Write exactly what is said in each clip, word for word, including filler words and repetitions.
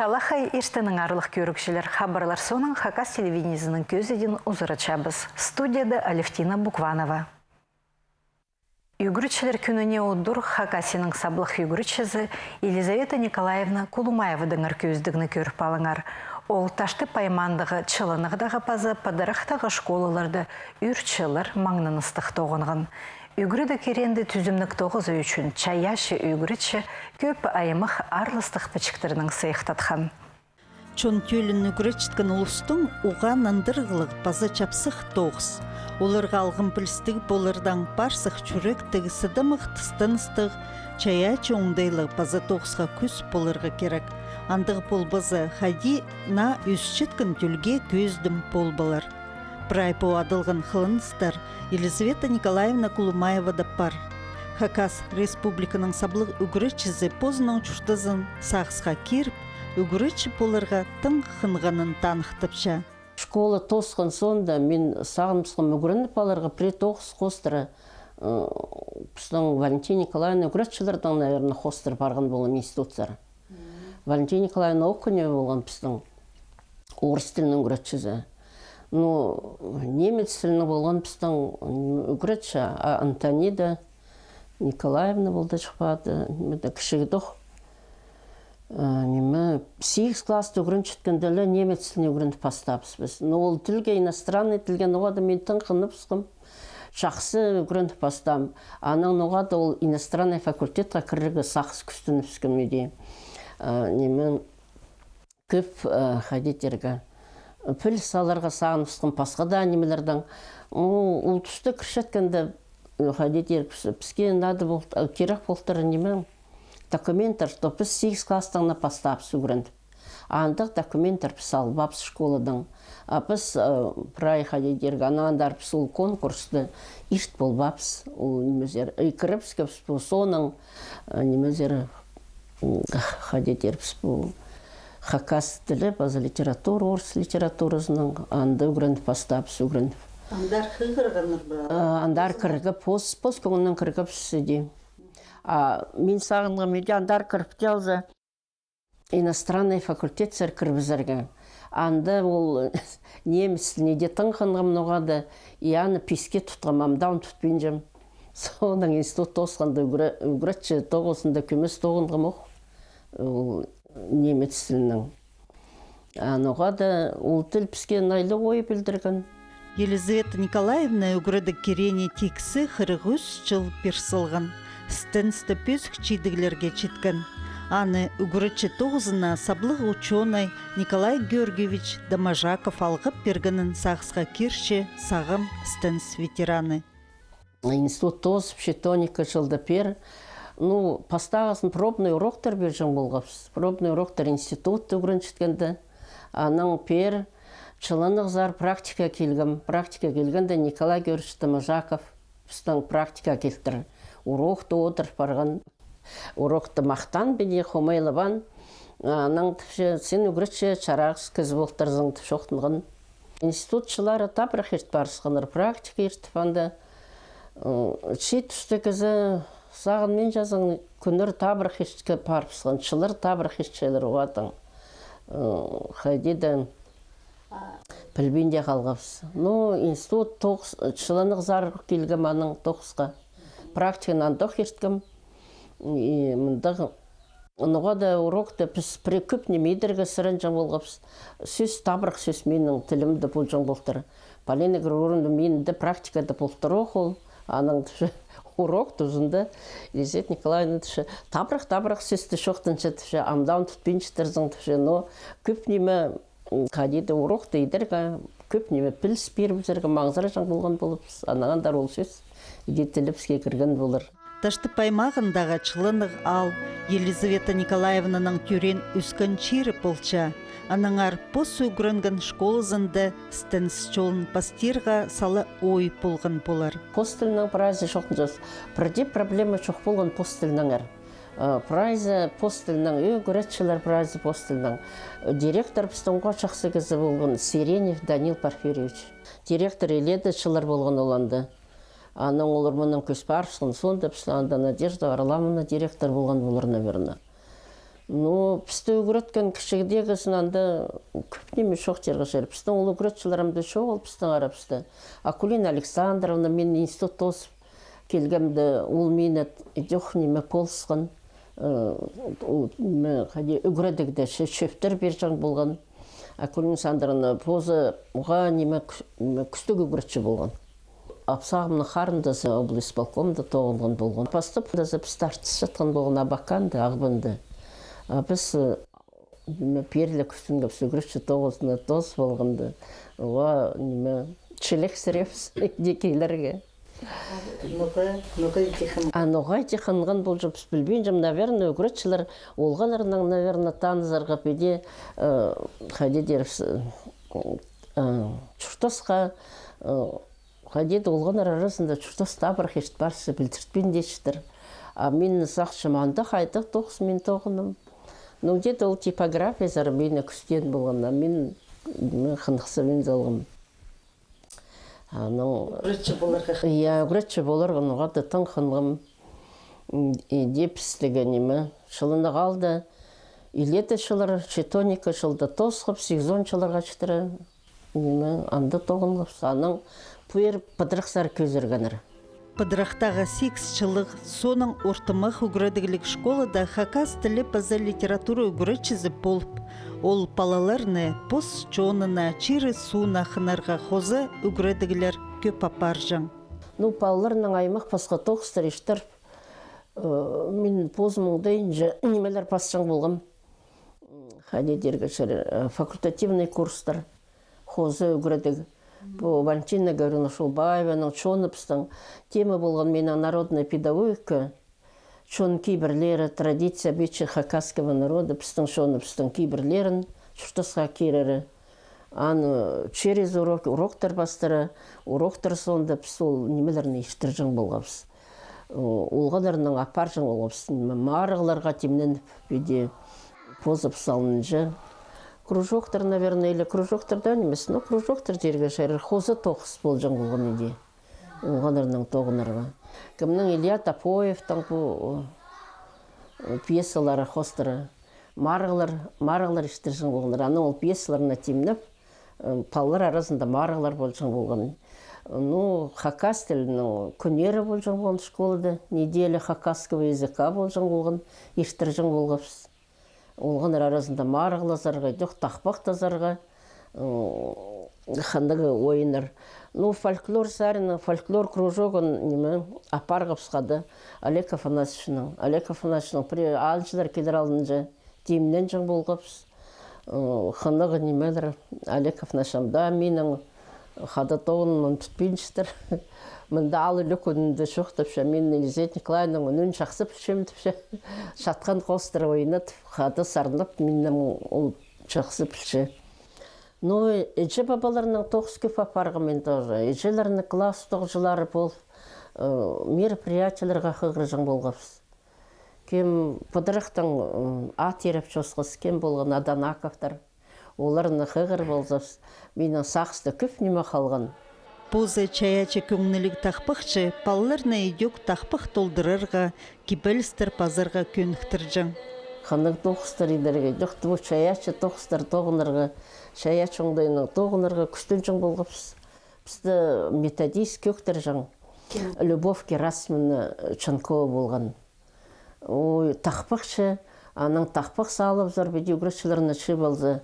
Чалахай иртеннең, аарлығ кӧрігҷілер. Хабарлар соонаң Хакас телевидениезінің кӧзідиин узаратчабыс. Студияда Алевтина Букванова. Ӱгретчілер кӱніне удур Хакасияның саблығ ӱгретчізі Елизавета Николаевна Кулумаевадаңар кӧзідігні кӧріп алыңар. Ол Таштып аймаандағы Чыланығдағы паза Падырахтағы школаларда ӱр чыллар маңнаныстығ тоғынған. Ӱгредіг киреенде тӱзімніг тоғызы ӱчӱн чайаачы ӱгретчі кӧп аймах аарластығ пічіктернең сыйыхтатхан. Чон тӧлін ӱгретчеткен улустың уғаа нандырығлығ паза чапсых тоғыс. Оларға алғым пілістіг полардаң, парсых чӱректіг, сыдамах тыстаныстығ, чайаачы оңдайлығ паза тоғысха кӱс поларға кирек. Андағ полбаза, хайди наа ӧсчеткен тӧлге кӧзідім полбалар. Прай пу адалған хылыныстар Елизавета Николаевна Кулумаевада пар. Хакас Республиканың саблығ ӱгретчізі позының чуртазын сағысха киріп, ӱгретчі поларға тың хынғанын таныхтапча. Школа тоосхан соонда мин сағыныбысхам ӱгреніп аларға пірее тоғыс хоостыра, ы, пістің Валентина Николаевна ӱгретчілердең, наверное, хоостыра парған полам институттар. Валентина Николаевна Окунева полған пістің орыс тілінің ӱгретчізі. Ну, немец тілінің полған пістің, м, ӱгретчі, а, Антонида Николаевна полды, чыхпады, ниме дее, кічігдох. Э, ниме, сигіс класста ӱгренчеткенде ле немец тілін ӱгреніп пастаабыс піс. Но ол тілге, иностранный тілге, ноға-да мин тың хыныбысхам. Чахсы ӱгреніп пастаам. Анаң ноға-да ол иностранный факультетке кірерге сағыс кӱстенібіскем иди. Э, ниме, кӧп, э, хайди тирге, піл саларға сағыныбысхам пасха даа нимелердең. Ол, ол туста кірчеткенде, э, хайди тирге, піс-, піске надо бол-, э, кирек полтыр ниме, документтер, то піс сигіс класстаң на пастаабыс ӱгреніп. Андағ документтер піс албаабыс школадаң. А піс, э, прай хайди тирге, анаң андар піс ол конкурсты ирт полбаабыс, ол нимезер. И кірібіскебіс пу соонаң, э, нимезер, м, хайди тирбіс пу хакас тілі, паза литература, орыс литературазынаң, анда ӱгреніп пастаабыс, ӱгреніп. Андар хығырғаннар ба? Э, андар кірге, пос, пос кӧңнінең кіргебіс иди. А мин сағынғам иди, андар кіріп те алза, иностранный факультетсер кірібізерге. Анда ол немец тіліне иди тың хынғам ноға-да, и аны писке тутхам, ам даа ундутпинчам. Соонаң институт тоосханда ӱгре-, ӱгретчі тоғызында кӧмес тоғынғам ох. Ол немец тілінең. А ноға-да ол тіл піске найлығ ой пілдірген. Елизавета Николаевна ӱгредіг киреене тиксі хырых ӱс чыл пир салған. СТЭНС-ті пӧзік чидіглерге читкен. Аны ӱгретчі тоғызына саблығ учёный Николай Георгиевич Доможаков алғап пиргенін сағысха кирче сағам СТЭНС ветераны. Институт тоозып, читон ікі чылда пеер. Ну, пастағызын пробный уроктар пирҷең полғабыс. Пробный уроктар институтта ӱгренчеткенде. Анаң пеер чыланығзар практика килгем. Практика килгенде Николай Георгиевич Доможаков пістің практика килтір. Урокта одыр парған. Урокта махтан пиди хомайлабаан. Анаң тіпче, син ӱгретчі чарағыс кізі полтырзың тіп чоохтанған. Институт чыллары табырах ирт парысханнар, практика иртіп анда. М, чи туста кізі сағынминчазың, кӱннер табырах иртке парыбысхан, чыллар табырах иртчелер уғаа тың. М, хайди даа пілбин дее халғабыс. Ну, институт тоғыс, чыланығзар килгем анаң тоғысха. Практиканы андох ирткем. И мындағ ноға-да урокта піс пірее кӧп ниме идерге сіренҷең полғабыс. Сӧс, табырах сӧс минің тілімде полҷаң полтыр. Полина Григорьевна, минде практикада полтыр ох ол. Анаң тіпче, урок тузында Елизавета Николаевна тіпче, табырах, табырах сӧсті чоохтанча тіпче, ам даа ундутпинчатырзың тіпче, но кӧп ниме, м, хайди даа урокта идерге, кӧп ниме піліс пирібізерге маңзыраҷаң полған поларбыс. Анаң андар ол сӧс иди тілібіске кірген полар. Таштып аймағындағы Чыланығ аал Елизавета Николаевнаның тӧреен-ӧскен чирі полча. Аннаңар пос ӱгренген школазында СТЭНС чолын пастирға сала ой полған полар. Пос тілінең прайзы чоохтанчабыс. Пірдее проблема чох полған пос тілінеңер. Э, прайзы пос тілінең, ӱгретчілер прайзы пос тілінең. Директор пістің уғаа чахсы кізі полған, Сиренев Данил Порфирьевич. Директор илееде чыллар полған ол анда. Анаң олар мынаң кӧс парыбысхан соонда, піс анда Надежда Варламовна директор полған полар, наверно. Ну, пісті ӱгреткен кічігдегізін анда кӧп ниме чоохтирға чарир. Пістің ол ӱгретчілерімді чоғыл пістің арабыста. Акулина Александровна, мин институт тоозып килгемде, ол мині идӧк ниме полысхан, э, ол ниме, хайди, ӱгредігде чӧптер пирҷең полған. Акулина Александровна позы уғаа ниме кӱ-, ниме кӱстіг ӱгретчі полған. Апсағымның харындазы облисполкомда тоғынған полған. Пастап даа пісті артыс чатхан полған Абаканда, Ағбанда. А піс, э, ниме, пеер ле кӱстенгебіс, ӱгретчі тоғызына тоос полғанда. Уғаа, ниме, чілексіребіс иди килерге. Ноға, ноға иди хынған? А ноға иди хынған полҷаң, піс пілбинчем, наверное, ӱгретчілер олғаннарнаң, наверное, танызарға, піди, э, хайди тирбіс, э, чуртасха, э, хайди-да олғаннар аразында чуртас табырах ирт парза, пілдіртпин тиҷеңнер. А мин сағынчам, анда хайдағ тоғыс мин тоғынам. Ну, где-то ол типографиязар мині кӱстеен полған, а мин, мин хынығсабин салғам. Анаң ӱгретчі поларға. Я, ӱгретчі поларға, ноға-да тың хынғам. М, иди пістегі ниме, чылынығ алды. Илееде чыллар, читоника чылда тоосхабыс, сигізон чылларға читіре. Ниме, анда тоғынғабыс. Анаң пу ир пыдырахсар кӧзіргеннер. Пыдырахтағы сигіс чыллығ, соонаң ортымах ӱгредігліг школада хакас тілі паза литература ӱгретчізі полып, ол палаларны пос чонына, чирі-сууна хынарға хоза ӱгредіглер кӧп апарҷаң. Ну, палаларнаң аймах пасха тоғыстар иртіріп, э, мин позым оңдайынҷа нимелер пасчаң полғам. Хайди тирге чарир, э, факультативный курстар, хоза ӱгредіг. Пу Валентина Гавриловна Шолбаеваның чоныбыстың тема полған минің народная педагогика, чон кибірлері, традиция обычаи хакасского народа, пістің чоныбыстың кибірлерін чуртасха кирері. Аны через уроки, уроктар пастыра, уроктар соонда піс ол нимелерні иртірҷең полғабыс. О, олғаннарнаң апарҷаң полғабыс, ниме, марығларға тимненіп, піди позыбыс алынҷа. Кружоктар, наверное, или кружоктар даа нимес, но кружоктар тирге чарир, хоза тоғыс полҷаң полған иди. Олғаннарнаң тоғынарға. Кемнің, Илья Топоевтің пу, о, пьесалары хоостыра. Марығлар, марығлар иртірҷең полғаннар. Анаң ол пьесаларына тимнеп, э, палалар аразында марығлар полҷаң полған. Ну, хакас тілінің кӱннері полҷаң полған школада, неделя хакасского языка полҷаң полған, иртірҷең полғабыс. Олғаннар аразында марығлазарға, идӧк тахпахтазарға, м, хынығ ойыннар. Ну, фольклор саринаң, фольклор кружогын, ниме, апарғабыс хада Олег Афанасьевичнің. Олег Афанасьевичнің пір аалҷылар килер алнынҷа тимненҷең полғабыс. Ы, хынығ нимелер, Олег Афанасьевич ам даа минің хада тоғынымны пӱтпинчетір. Мында аал ӱлӱкӱн ӱнінде чоохтапча, мин Елизавета Николаевнаның ӱнін чахсы пілчем тіпче. Чатхан хоостыра ойнатып, хада сарнап, миннең ол чахсы пілче. Ну, іҷе-пабаларнаң тоғыс кӧп апарғам мин тоже. Іҷелерні класс тоғызҷылары пол, ы, мероприятиелерге хығырҷаң полғабыс. Кем пыдырахтың, м, ат иреп чосхас, кем полған Аданаковтар. Оларны хығырып алзабыс, минің сағыста кӧп ниме халған. Позы чайаачы кӧңніліг тахпахчы палаларны идӧк тахпах толдырарға, кибелістер пазарға кӧніктірҷең. Хынығ тоғыстар идерге, идӧк ту чайаачы тоғыстар тоғынарға, чайаачы оңдайнаң тоғынарға кӱстенҷең полғабыс. Пісті методист кӧктірҷең. Кем? Любовь Герасимовна Чанкова полған. Ой, тахпахчы, анаң тахпах салыбызар, піди ӱгретчілерні чыып алза.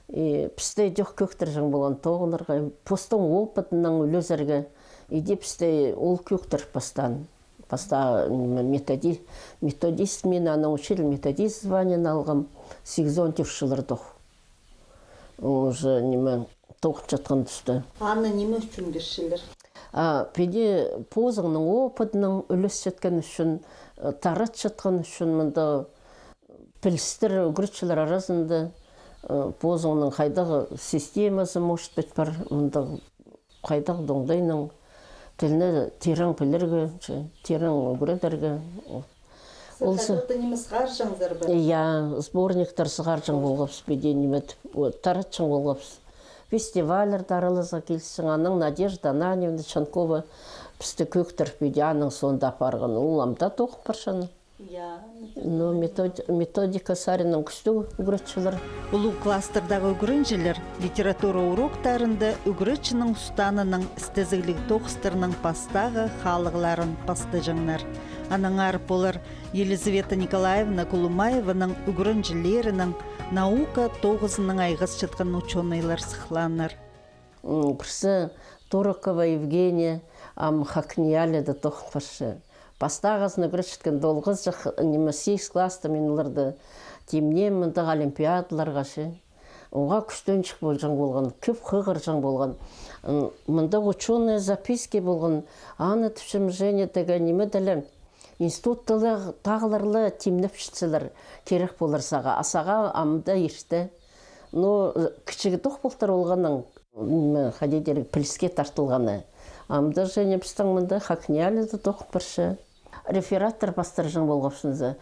И пісті идӧк кӧктірҷең полған тоғынарға, постың опытынаң ӱлезерге. Иди пісті ол кӧктіріп пастаан. Пастағы, ниме, методи-, методист, мин анаң учитель-методист званиені алғам, сигізон тӧрт чылларда ох. Уже, ниме, тоғынчатхан туста. Аны ниме ӱчӱн кирчелер? А, піди позыңның опытынаң ӱлесчеткен ӱчӱн, э, таратчатхан ӱчӱн, мында пілістер ӱгретчілер аразында, э, позыңның хайдағ системазы, может быть, пар, мында хайдағ оңдайнаң тілні тирең пілерге, че, тирең ӱгредерге. Ол сі-, хайдағ-да ниме сығарҷаңзар ба? Я, сборниктер сығарҷаң полғабыс, піди ниме тіп, о, таратчаң полғабыс. Фестивальларда араласха килісчең, анаң Надежда Ананьевна Чанкова пісті кӧктіріп, піди аның соонда апарған. Ол ам даа тоғын парча аны. Ну, методика саринаң кӱстіг ӱгретчілер. Улуғ класстардағы ӱгренҷілер литература уроктарында ӱгретчінің устаанынаң істезігліг тоғыстарның пастағы халығларын пастаҷаңнар. Аннаңар полар Елизавета Николаевна Кулумаеваның ӱгренҷілерінің наука тоғызынаң айғасчатхан учёныйлар сыхханнар. Пірсі Турокова Евгения, ам ХакНИИЯЛИ-да тоғын парча. Пастағызын ӱгретчеткенде ол хызыҷах, ниме, сигіс класста мин оларны тимнеем мындағ олимпиадаларға чи. Оға кӱстенҷек полҷаң полған, кӧп хығырҷаң полған. Мындағ учёный записки полған, аны тіпчем, Женя, тігі ниме тіле, институттағылар ла тимнепчетселер, кирек полар сағаа, а сағаа амды ирте. Ну, кічігдең полтыр олғаннаң, ниме, хайди дирге, піліске тартылғаны. Амды Женя пістің мында ХакНИИЯЛИ-да тоғын парча. Рефераттар пастырҷаң полғабыс.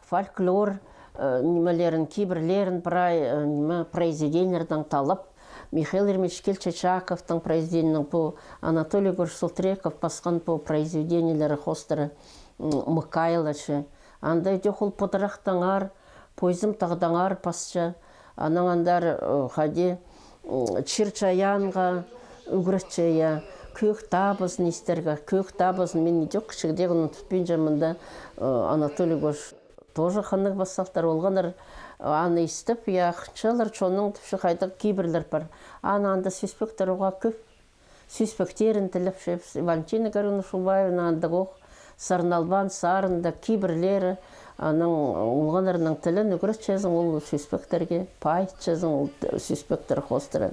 Фольклор, э, нимелерін, кибірлерін, прай, э, ниме, произведениелердең таллап, Михаил Еремеевич Кильчичаковтың произведениелерін, пу Анатолий Егорович Султреков пасхан пу произведениелері хоостыра, м, Мыкайлы чи. Анда идӧк ол пыдырахтаңар, пойзымтағдаңар пасча. Анаң андар, э, хайди, м, чир-чайаанға ӱгретче, я, кӧӧк табызын истерге, кӧӧк табызын мин идӧк кічігдең ундутпинчам, мында, э, Анатолий Егорович тоже хынығ пас салтыр, олғаннар, э, аны истіп, я, хынчалар, чонның тіпче хайдағ кибірлер пар. Аны анда сӧспектер оға кӧп. Сӧспектерін тілепчебіс. Валентина Гавриловна Шубаеваның андағох сарналбаан сарында кибірлері, анаң олғаннарның тілін ӱгретчезің ол сӧспектерге, пайытчазың ол т-, сӧспектер хоостыра.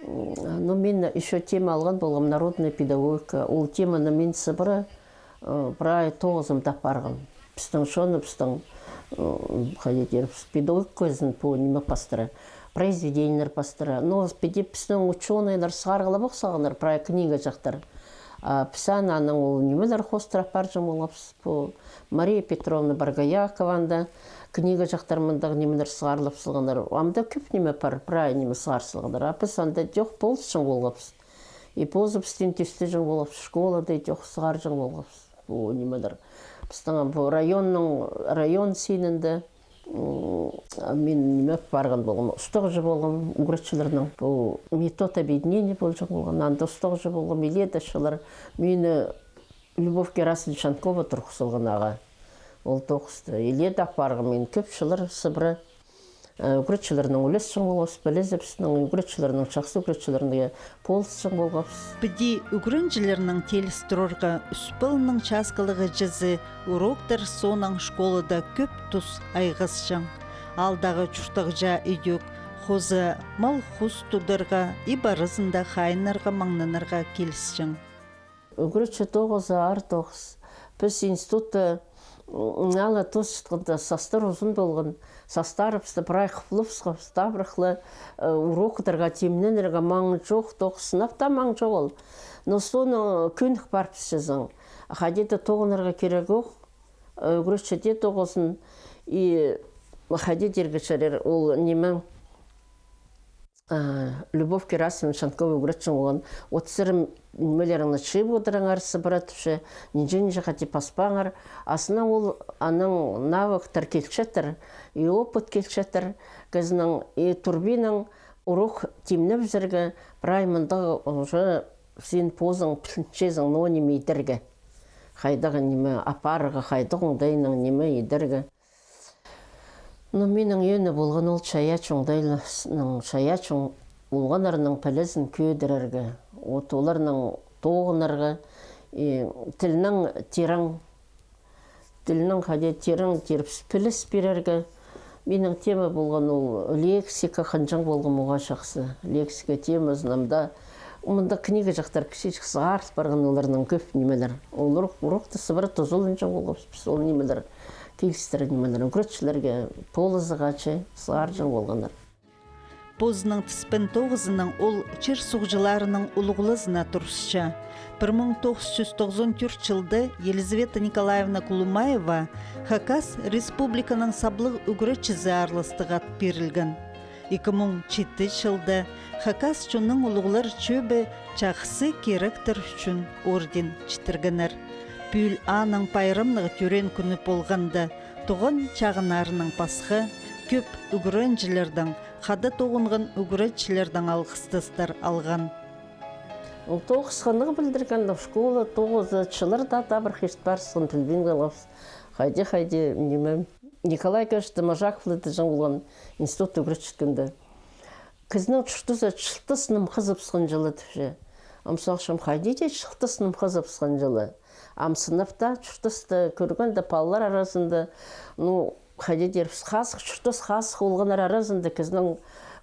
М, ну, мин ещё тема алған полғам, народная педагогика. Ол теманы мин сыбыра, э, прай тоғызымда апарғам. Пістің чоны, пістің, м, хайди дирбіс, педагогика кӧзін пу ниме пастыра, произведениелер пастыра. Но піди пістің учёныйлар сығарғлап ох салғаннар прай книгаҷахтар. А піс аны, анаң ол нимелер хоостыра апарҷаң полғабыс. Пу Мария Петровна Боргоякова анда книгаҷахтар мындағ нимелер сығарлап салғаннар. Анда кӧп ниме пар, прай ниме сығар салғаннар. А піс анда идӧк полысчаң полғабыс. И позыбыстың тӧстеҷең полғабыс, школада идӧк сығарҷаң полғабыс. Пу нимелер. Пістің ам пу районның, район синінде, м, мин ниме парған полғам, устағҷы полғам ӱгретчілернің. Пу метод объединения полҷаң полған, анда устағҷы полғам, илееде чыллар. Мині Любовь Герасимовна Чанкова турғыс салған аға. Ол тоғысты илееде апарғам мин кӧп чыллар сыбыра. Э, ӱгретчілернең ӱлесчең полғабыс, пілізібіснең, ӱгретчілернең, чахсы ӱгретчілернең полысчаң полғабыс. Піди ӱгренҷілернең тееліс турарға ӱс паланың часкалығ іҷезі уроктар соонаң школада кӧп тус айғасчаң. Аалдағы чуртағҷаа идӧк хоза мал-хус тударға и парызында хайыннарға, маңнанарға килісчең. Ӱгретчі тоғызы аар тоғыс. Піс институтта, м, ала тоосчатханда састар узун полған. Састарыбысты прай хыплабысхабыс, састабырах ла, э, уроктарға тимненерге маң чох, тоғыс сынап таа маң чох ол. Но соонаң кӧнік парыбысчазың. Хайди даа тоғынарға кирек ох, э, ӱгретчі дее тоғызын. И хайди дирге чарир, ол ниме, А, Любовь Герасимовна Чанкова ӱгретчең полған. От сірер нимелеріңні чыып одырыңар, сыбыра тіпче, нинҷе-нинҷе хати паспаңар. Азынаң ол, аның навыктар килчеттір, и опыт килчеттір кізінің, и турбинаң урок тимнебізерге, прай мындағ уже син позың пілінчезің, ноо ниме идерге. Хайдағ ниме апарарға, хайдағ оңдайнаң ниме идерге. Но минің ӧӧні полған ол чайаачы оңдайнаң, чайаачы олғаннарның пілізін кӧдірерге, от оларнаң тоғынарға, и тілнің тирең, тілнің хайди тирең тирбіс піліс пирерге. Минің тема полған ол лексика, хынҷаң полғам оға чахсы. Лексика темазын ам даа Мында книга чахтар кічіҷек сығарыл парған, оларның кӧп нимелер. Ол урок, урокта сыбыра тузаланҷаң полғабыс піс ол нимелер, килістіре нимелер. Ӱгретчілерге полызығ ачы сығарҷаң полғаннар. Позының тіспен тоғызынаң ол чир-суғҷыларының улуғлазына турысча. Пір муң тоғыс чӱс тоғызон тӧрт чылда Елизавета Николаевна Кулумаева Хакас Республиканың саблығ ӱгретчізі аарластығ ат пирілген. Ікі муң читі чылда Хакас чонның улуғлар чӧбі «Чахсы киректер ӱчӱн» орден читіргеннер. Пӱӱл аның пайрамнығ тӧреен кӱні полғанда, туған чағыннарынаң пасха, кӧп ӱгренҷілердең, хада тоғынған ӱгретчілердең алғыстастар алған. Ол тоғысханнығ пілдірген, школа тоғызы, чыллар даа табырах ирт парыбысхан, пілбин халғабыс. Хайди, хайди, ниме, Николай Георгиевич Доможаковлар тіҷең полған, институт ӱгретчеткенде. Кізінің чуртазы чылтыс ным хызыбысхан чылы тіпче. Ам сағынчам, хайди дее чылтыс ным хызыбысхан чылы. Ам сынап таа, чуртасты кӧргенде, палалар аразында, ну, хайди дее, хазых, чуртас хазых полғаннар аразында кізінің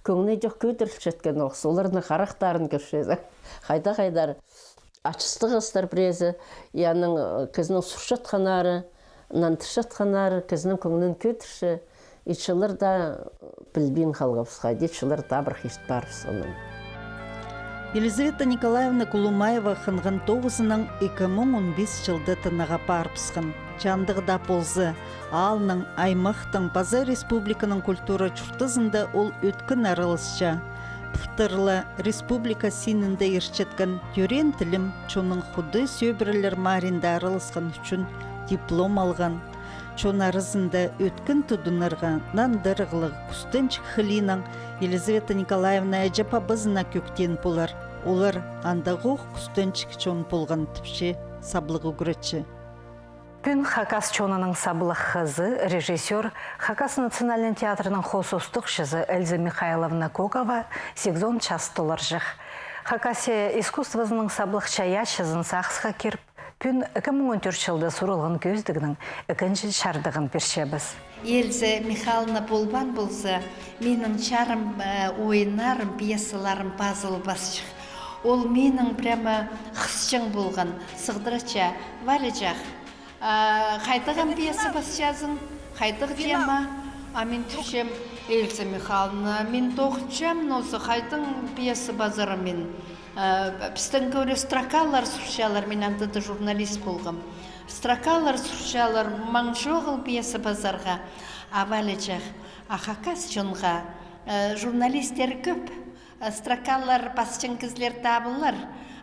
кӧңні идӧк кӧдірілчеткен ол, оларның харахтарын кӧрчезің. Хайда-хайдар. Ачыстығ хыстар пірезі, и аның, э, кізінің сурчатханнары, нандырчатханнары кізінің кӧңнін кӧдірче, и чыллар даа, э, пілбин халғабыс, хайди чыллар табырах ирт парыбысханын. Елизавета Николаевна Кулумаева хынған тоғызынаң ікі муң он пис чылда тынағ апарыбысхан. Че андағ даа полза, аалның, аймахтың паза республиканың культура чуртазында ол ӧткін араласча. Пылтыр ла республика синінде иртчеткен «Тӧреен тілім, чонның худы» сӧбірелер маринда араласхан ӱчӱн диплом алған. Чон аразында ӧткін тудынарға нандырығлығ кӱстенҷік хылинаң Елизавета Николаевна іҷе-пабазына кӧктеен полар. Олар андағох кӱстенҷік чон полған, тіпче саблығ ӱгретчі. Пӱӱн хакас чонының саблығ хызы, режиссёр, Хакас национальный театрының хоос устағҷызы Эльза Михайловна Кокова сигізон час толарҷых. Хакасия искусствозының саблығ чайаачызын сағысха киріп, пӱӱн ікі муң он тӧрт чылда сурылған кӧзідігнің ікінҷі чардығын пирчебіс. Эльза Михайловна полбаан полза, минің чарым, э, ойыннарым, пьесаларым пазылбасчых. Ол минің прямо хысчаң полған, сығдырча, Валиҷах, а, хайдағ ам пьеса пасчазың, хайдағ тема? А мин тіпчем, Эльза Михайловна, мин тоғынчам, но за хайдағ пьеса пазарым мин? А, пістің кӧре строкалар сурчалар, мин анда даа журналист полғам. Строкалар сурчалар, маң чоғыл пьеса пазарға. А Валиҷах, а хакас чонға, э, журналистер кӧп. Строкалар пасчаң кізілер табылар.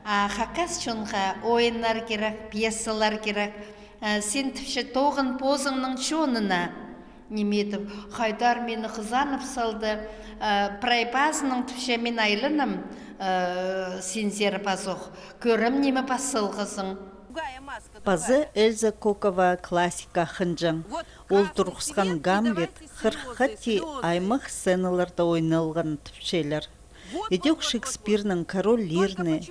А хакас чонға ойыннар кирек, пьесалар кирек. Э, син, тіпче, тоғын позыңның чонына. Ниме тіп, хайдар мині хызанып салды. Э, прай пазынаң, тіпче, мин айланам, э, синзер пазох. Кӧрем, ниме пас салғазың. Паза Эльза Кокова классикаа хынҷаң. Ол турғысхан Гамлет, хырых хати аймах сценаларда ойналған тіпчелер. Идӧк Шекспирнің «Король Лирні»,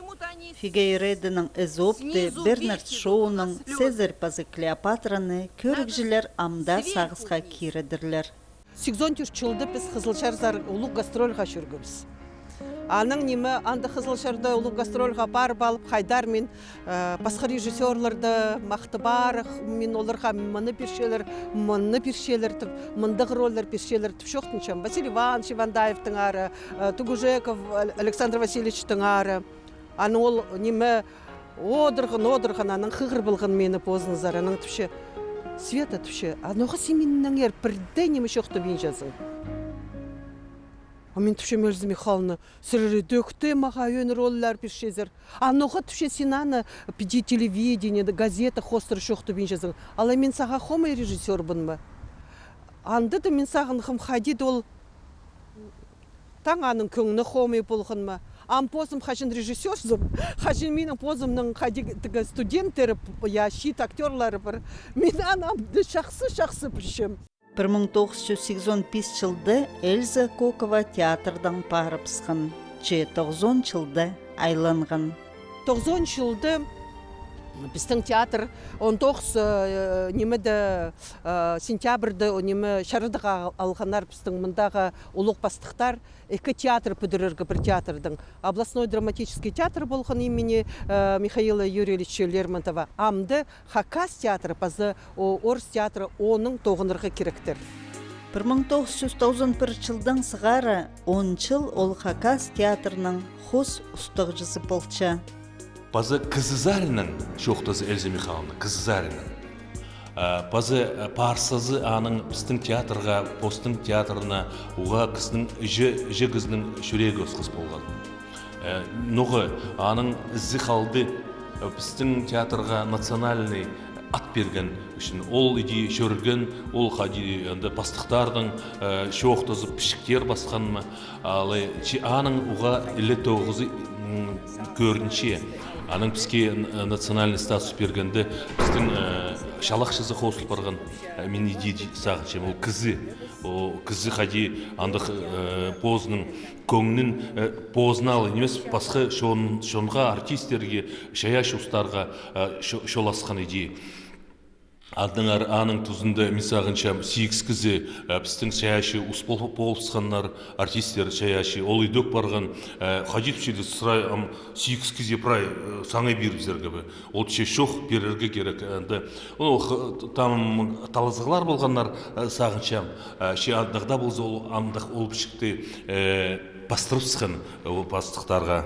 Фигейреденің «Эзопты», Бернард Шоуның «Цезарь паза Клеопатраны» кӧрігҷілер ам даа сағысха киредірлер. Сигізон тӧрт чылда піс Хызылчарзар улуғ гастрольға чӧргебіс. Анаң ниме, анда Хызылчарда улуғ гастрольға парып алып, хайдар мин, э, пасха режиссёрларны махтап парах, мин оларға мыны пирчелер, мыны пирчелер тіп, мындағ рольлар пирчелер тіп чоохтанчам. Василий Иванович Ивандаевтің ары, э, Тугужеков Ал-, Александр Васильевичтің ары. Анаң ол ниме, одырған, одырған, анаң хығыр полған мині позынзар, анаң тіпче: «Света, — тіпче, — а ноға син миннеңер пір дее ниме чоохтабинчазың?» А мин тіпчем: «Эльза Михайловна, сірер идӧк тее мағаа ӧӧн рольлар пирчезер. А ноға, — тіпче, — син аны піди телевидениеде, газета хоостыра чоохтабинчазың? Алай мин сағаа хомай режиссёрбын ма?» Анда даа мин сағынғам, хайди даа ол таң аның кӧңні хомай полған ма. Ам позым хаҷан режиссёрзым, хаҷан минің позымның хайди тігі студенттері, я, чиит актёрлары пар. Мин аны ам даа чахсы-чахсы пілчем. Пір муң тоғыс чӱс сигізон пис чылда Эльза Кокова театрдаң парыбысхан, че тоғызон чылда айланған. Тоғызон чылда пістің театр, он тоғыс, э, нимеде, э, сентябрьда, о, ниме, чарадығ ал-, алғаннар пістің мындағы улуғ пастыхтар, ікі театр пӱдірерге пір театрдаң. Областной драматический театр полған имени, э, Михаила Юрьевича Лермонтова. Амды Хакас театры паза, о, орыс театры, оның тоғынарға киректер. Пір муң тоғыс чӱс тоғызон пір чылдаң сығара он чыл ол Хакас театрының хоос устағҷызы полча. Паза кізі саринаң чоохтаза Эльза Михайловна, кізі саринаң. А, паза, а, парсазы аның пістің театрға, постың театрына, уғаа кізінің, іҷе, іҷе кізінің чӱрегі осхас полған. Э, ноға аның ізі халды, Пістің театрға национальный ат пирген ӱчӱн. Ол иди чӧрген, ол хайди анда пастыхтардаң, э, чоохтазып, пічіктер пасхан ма, алай чи аның уғаа іле тоғызы, м, кӧрінче. Аның піске н-, национальный статус пиргенде, пістің, э, чалахчызы хозыл парған, э, мин иди сағынчам, ол кізі, о, кізі хайди андағ, э, позының кӧңнін, э, позына алай нимес, пасха чон-, чонға, артистерге, чайаачы устарға, э, чо-, чоласхан иди. Аннаңар аның тузында, мин сағынчам, сигіс кізі, э, пістің чайаачы ус пол-, полыбысханнар, артистер чайаачы, ол идӧк парған, э, хайди тіпчелер, сірер ам сигіс кізі прай, э, саңай пирібізерге бе. Ол тіпче, чох, пирерге кирек, э, анда. Ну, х-, там талазығлар полғаннар, э, сағынчам. Э, че андағ даа полза, ол, андағ ол пічікті, э, пастырыбысхан, э, ол пастыхтарға.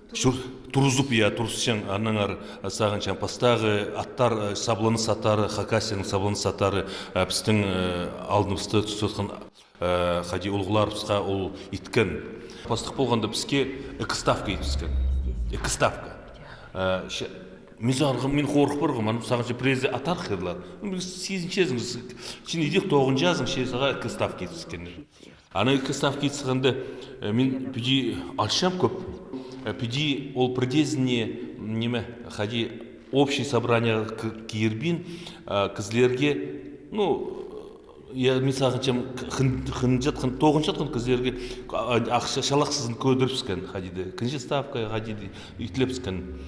Чур-, турғызып, я, турғызчаң, аннаңар, э, сағынчам, пастағы аттар, э, сабланыс аттары, Хакасияның сабланыс аттары, э, пістің, э, алдыбыста тутчатхан, э, хайди улуғларыбысха ол иткен. Пастых полғанда піске ікі ставка итіскен. Ікі ставка. Э, че-, мин сағынғам, мин хорых парғам, аны сағынчам, пірезі атар хырлар. Ну, сизінчезің, син идӧк тоғынчазың, че сағаа ікі ставка итіскен. Аны ікі ставка ит сағанда, э, мин піди алчам кӧп. Э, піди ол пірдеезіне, ниме, хайди общий собрание к-, кирбин, э, кізілерге, ну, я, мин сағынчам, хын-, хынчатхан, тоғынчатхан кізілерге, а, ахча, чалахсызын кӧдірібіскен, хайди дее, ікінҷі ставка, хайди дее, итлебіскен.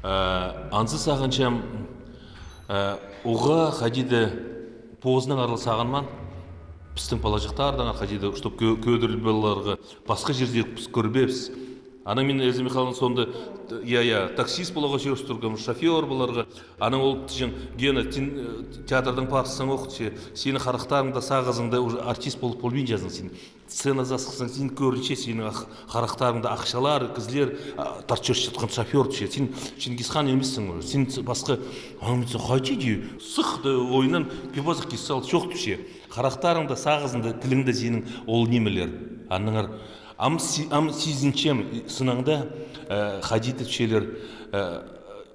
Э, анзы сағынчам, э, уғаа хайди дее позынаңар ла сағынмаан, пістің палаҷахтардаңар хайди дее, чтоб кӧ-, кӧдіріл поларға, пасха чирде піс кӧрбеебіс. Анаң мин Эльза Михайловна соонда, я, я, таксист поларға чӧрістіргем, шофёр поларға. Анаң ол тіҷең, Гена, син, э, театрдаң парыбыссаң ох, че, синің харахтарыңда, сағызыңда уже артист полып полбинчазың син. Сценазар сыхсаң, син кӧрінче, синің ах-, харахтарыңда ахчалар, кізілер, а, тартчатхан шофёр тіпче. Син Чингисхан нимессің уже. Син ц-, пасха, а, мин сағаа хайди дее, сых даа ойнаң, кӧп азах кис сал, чох тіпче. Харахтарыңда, сағызыңда, тіліңде синің ол нимелер. Аннаңар ам си-, ам сизінчем, сынаңда, э, хайди тіпчелер, э,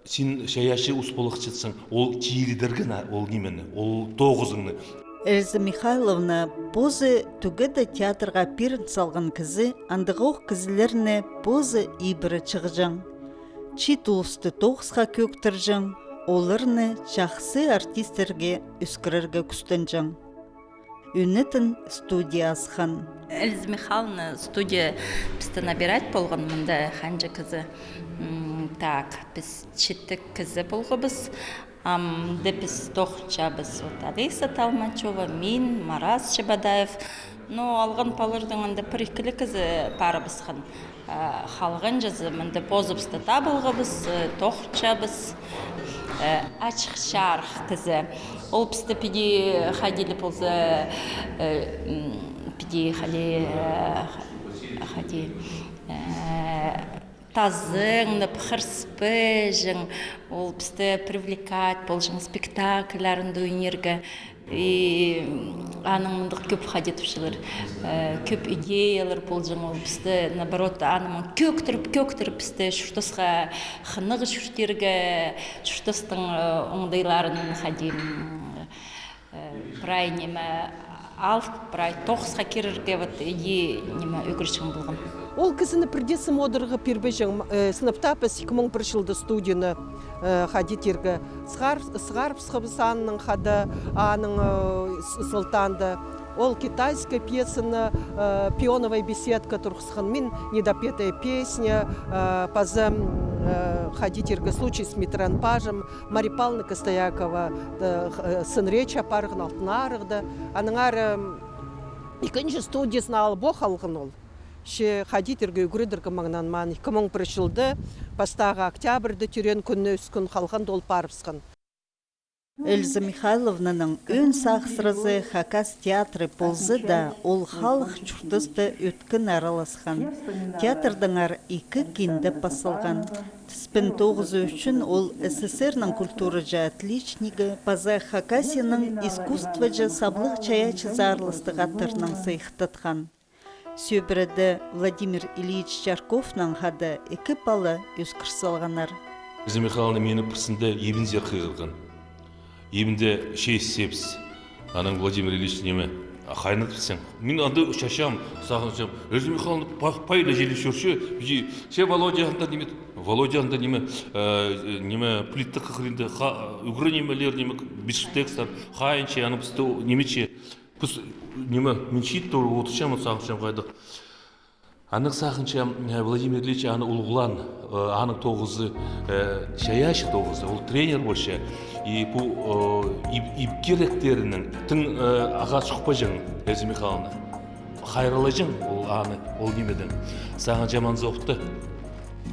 син чайаачы ус поларҷыхсың, ол тилідерге на, ол нимені, ол тоғызыңны. Эльза Михайловна позы тӱгеде театрға пирін салған кізі, андағох кізілерні позы ибіре чығҷаң. Чи тулусты тоғысха кӧӧктірҷең, оларны чахсы артистерге ӧскірерге кӱстенҷең. Ӱнетін студия асхан. Эльза Михайловна студия пісті набирать полған, мында ханҷа кізі. М, так, піс читі кізі полғабыс. Ам де піс тоғынчабыс. Вот Алиса Толмачева, мин, Марас Чебодаев. Ну, алған палалардаң анда пір-ікі ле кізі парыбысхан. Э, халғанҷызы мында позыбысты табылғабыс, э, тоғынчабыс, э, ачых чарых кізі. Ол пісті піди хайди ле полза, э, м, піди хайди, э, хайди, э, тазыңнап, хырыспаҷаң, ол пісті привлекать полҷаң спектакльларында ойнирға. И аның мындағ кӧп хайди тіпчелер, э, кӧп идеялар полҷаң, ол пісті, наоборот, аның кӧӧктіріп, кӧӧктіріп пісті чуртасха хынығ чуртирға, чуртастың, э, оңдайларын хайди, м, э, прай ниме алып, прай тоғысха кирерге, вот, иди ниме ӱгретчең полған. Ол кізіні пірдее сым одырарға пирбеҷең, э, сынап таппас, ікі муң пір чылда студияны, э, хайди тирге, сығар-, сығарыбысхабыс аннаң хада, аның, э, с-, сылтаанда. Ол китайская пьесаны, э, «Пионовая беседка» турғысхан, мин «Недопетая песня», э, паза, м, э, хайди тирге, «Случай с Митроен-пажом», Мария Павловна Костоякова, э, х-, э, «Сын речи» апарған, «Алтын Арығда». Аннаңар, м, ікінҷі студиязын алып ох алған ол. Че хайди тирге, ӱгредерге маңнанмаан. Ікі муң пір чылда, пастағы октябрьда тӧреен кӱніне ӱс кӱн халғанда ол парыбысхан. Эльза Михайловнаның ӧӧн сағыссыразы хакас театры полза даа, ол халых чуртаста ӧткін араласхан. Театрдаңар ікі кинде пас салған. Тіспин тоғызы ӱчӱн ол СССР-ның культураҷы отличнигі паза Хакасияның искусствоҷы саблығ чайаачызы аарластығ аттарнаң сыйыхтатхан. Сӧбіреде Владимир Ильич Чарковнаң хада ікі пала ӧскір салғаннар. Эльза Михайловна мині пірсінде ибінзер хығырған. Ибінде чай ісчебіс. Анаң Владимир Ильич ниме, а хайнатып сен. Мин анда чачам, сағынчам. Эльза Михайловна па-, пайлы чилі чӧрче, че Володя анда ниме, Володя анда ниме, э, ниме, плитта хығырында, ха-, ӱгре нимелер, ниме, бифштекстер, хайынча, аны пісті нимече. Піс, ниме, мин чиит тура одырчам, сағынчам хайдағ. Анаң сағынчам, э, Владимир Ильич аны улуғлаан, э, аның тоғызы, э, чайаачы тоғызы, ол тренер полча. И пу, э, иб-, иб киректерінең тың, э, ағаа чухпаҷаң, Эльза Михайловна. Хайраллаҷаң ол аны, ол нимедең. Сағынчам, анзы охта.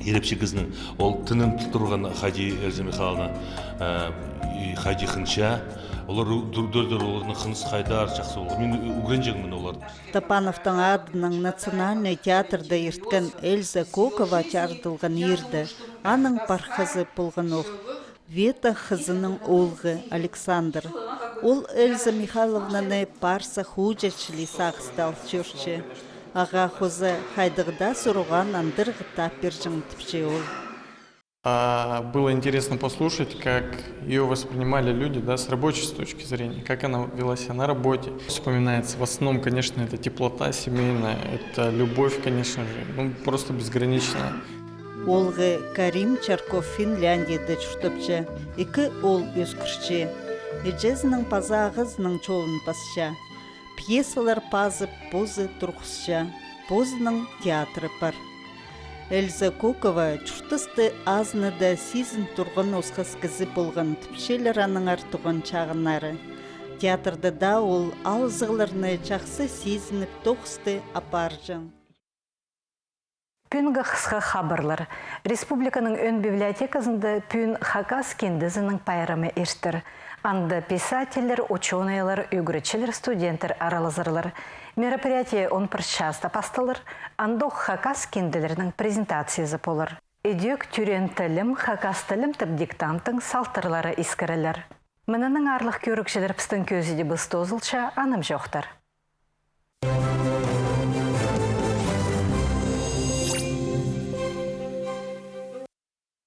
Ирепчі кізінің ол тынын піл турған хайди Эльза Михайловна, э, и хайди хынча. Олар у-, дур-, дур-, дур-, оларның хыныс хайдар чахсы полған. Мин ӱ-, ӱгренҷеңмін оларны. Топановтың адынаң национальный театрда ирткен Эльза Кокова чарыдылған иирде аның пархазы полған ох. Вета хызының оолғы Александр. Ол Эльза Михайловнаны парса хууча чіли сағыста ал чӧрче. Ағаа хоза хайдағ даа сурығ андырғы тап пирҷең тіпче ол. А, было интересно послушать, как её воспринимали люди, да, с рабочей точки зрения, как она вела себя на работе. Вспоминается в основном, конечно, это теплота семейная, это любовь, конечно же, ну, просто безграничная. Оолғы Карим Чарков Финляндияда чуртапча, ікі оол ӧскірче. Іҷезінің паза ағазының чолын пасча. Пьесалар пазып, позы турғысча, позының театры пар. Эльза Кокова чуртасты азынада сизін турған осхас кізі полған тіпчелер аннаңар туған чағыннары. Театрда даа ол алызығларны чахсы сизініп, тоғысты апарҷаң. Пӱӱнгі хысха хабарлар. Республиканың ӧӧн библиотеказында пӱӱн хакас киндезінің пайрамы иртер. Анда писательлер, учёныйлар, ӱгретчілер, студенттер аралазарлар. Мероприятие он пір часта пасталар, андох хакас кинделерінің презентациязы полар. Ідӧк тӧреен тілім, хакас тілім тіп диктанттың салтарлары искірілер. Мынынаң, аарлығ кӧрігҷілер, пістің кӧзідібіс тоозылча, анымҷохтар.